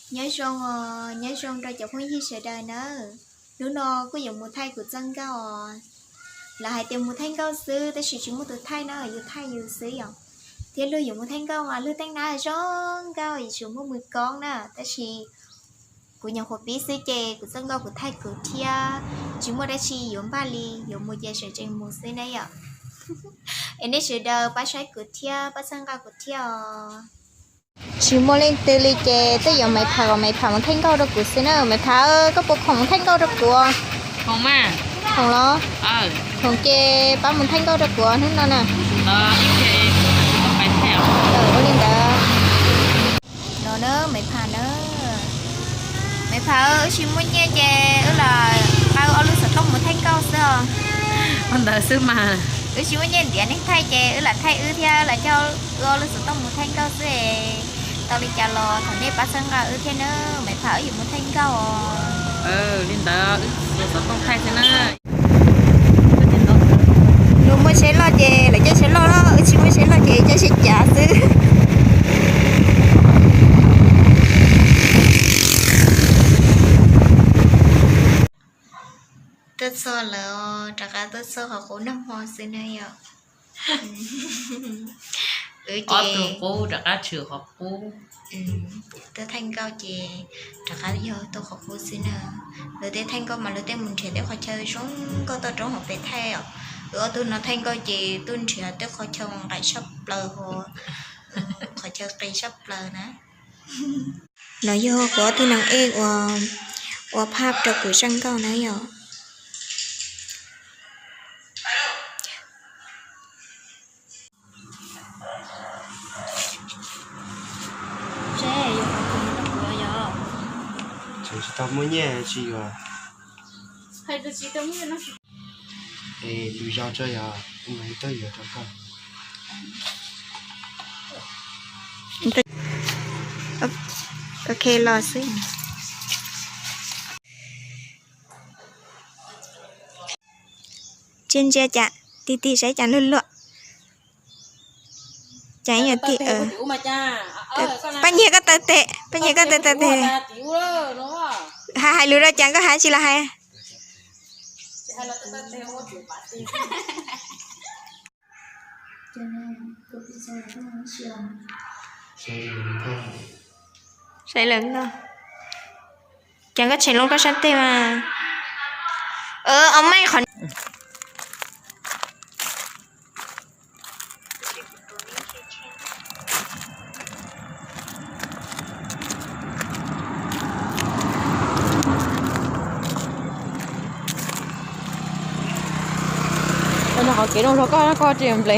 Nyob zoo, nyob zoo rau cov phooj ywg sawv daws nawb. Hnub no kuj yuav mus thaij kuv txoj nkauj os. Lawv hais tias mus thaij nkauj xwb tab sis tsis muaj tus thaij na, yus thaij yus xwb yom. Thiab luag yuav mus thaij nkauj mas luag teej nab zoo nkauj yuav tsum muaj mws koob na, tab sis kuv nyuam qhuav pib xwb ces kuv txoj nkauj kuv thaij kuv thiab, tsis muaj dab tsi yuav npaj li, yuav mus ces sawv tsees mus xwb na yom. Es nej sawv daws pab saib kuv thiab pab txhawb nqa kuv thiab os. Tsis muaj leej twg li ces twb yuav Maiv Pham kom Maiv Pham mus thaij nkauj rau kuv xwb na. Maiv Pham, koj puas khoom mus thaij nkauj rau kuv? Khoom los? Khoom ces pab mus thaij nkauj rau kuv hnub no na. Ua li ntawd. No na Maiv Pham na. Maiv Pham, wb tsis muaj nyiaj ces wb lam qau ob lub xov tooj mus thaij nkauj xwb os. Ua ntawd xwb mas. Wb tsis muaj nyiaj ntiav neeg thaij ces wb lam thaij wb thiab lam coj wb ob lub xov tooj mus thaij nkauj xwb es. Tau li cas los thov nej pab txhawb nqa wb thiab na, Maiv Pham wb yuav mus thaij nkauj os. Li ntawd wb xov tooj thaij thiab na. Luag muaj tsheb loj ces lawv coj tsheb loj, wb tsis muaj tsheb loj ces coj tsheb cav xwb. Tuaj txog lawm, rov qab tuaj txog qhov qub nag hmo xwb na yom. Wb ces qub rov qab tshwm qhov qub. Tuaj thaij nkauj ces rov qab yog tuaj qhov qub xwb na. Lawv tej thaij nkauj mas lawv tej mus nrhiav tej qhov chaw zoo nkauj toj roob hauv pes thaij os. Wb ob tug no thaij nkauj ces tuaj nrhiav tej qhov chaw nqaim sab plaws ho qhov chaw qis sab plaws na. No yog kuv ob tug neeg ej uas ua phaj rau kuv zaj nkauj na yom. Tsis tau muaj nyiaj tsis yuav. Es lwm zaus tso yog kuv mam li tuaj yuav rau koj. Ok los xwb. Tsis ntsia cas, tig tig saib cas luag luag. Cas ib nyuag tig. Pab nyiag koj taw tes, pab nyiag koj taw taw tes. Hais hais lus rau cas koj hais tsis los hais. Saib lawm no. Cas koj tshem loo koj sab teg mas. Au meej qhov. Qhov kev zoo rau koj, koj tsis nple.